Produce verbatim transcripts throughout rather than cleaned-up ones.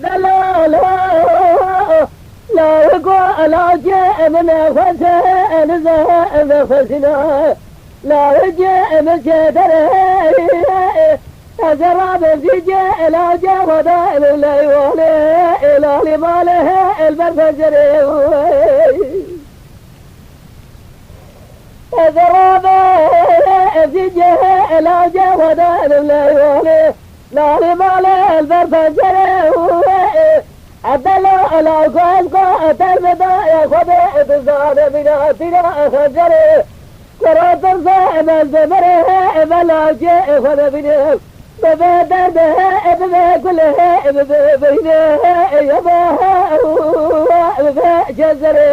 Delalo, lawiko, lawikê min nexweşe, ez nizam vexweşîna. Lawikê min çêtir e, ez ê rabim vî cê, lawikê Xwedê min leywanê, lalî malê, li ber pencerê. Ez ê rabe, ez ê cihê, lawikê Xwedê min leywanê, lalî malê, li ber pencerê. Edelo, lawiko, ez ko, etel bida, ya Xwedê, dizane bîna, tîna, xencerê. Kuro tirse, ez dê mirê, me lawikê Xwedê bînim. Bibe derdê, bibe gulê, bibe birînê, yaba, bibe cezerê.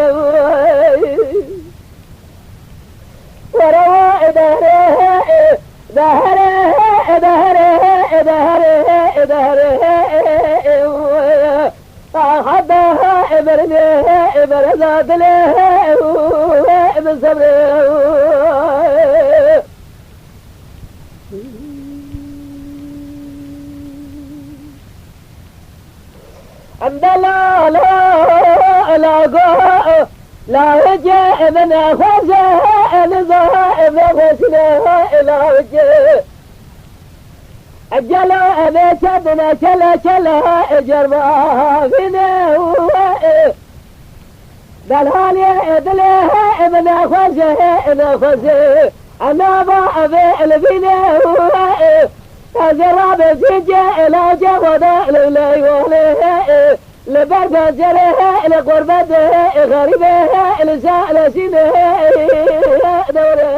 Were wa, dehre, dehre, dehre, dehre, dehre. Hada, birînê, bereza dilê, min sebrê. Em delalo, lago, lawikê min nexwaze, niza, vexweşîne, lawikê. Ecelo, em ê çendine çele çele, cerba vîne. Delhalê dilê min nexwaze, nexwaze. Anava evê li vînê, ez ê rabe zîncê, lawikê Xwedê li leywanê. Li ber pencerê, li qurbetê, xerîbê, li şa, li şînê, dewrê.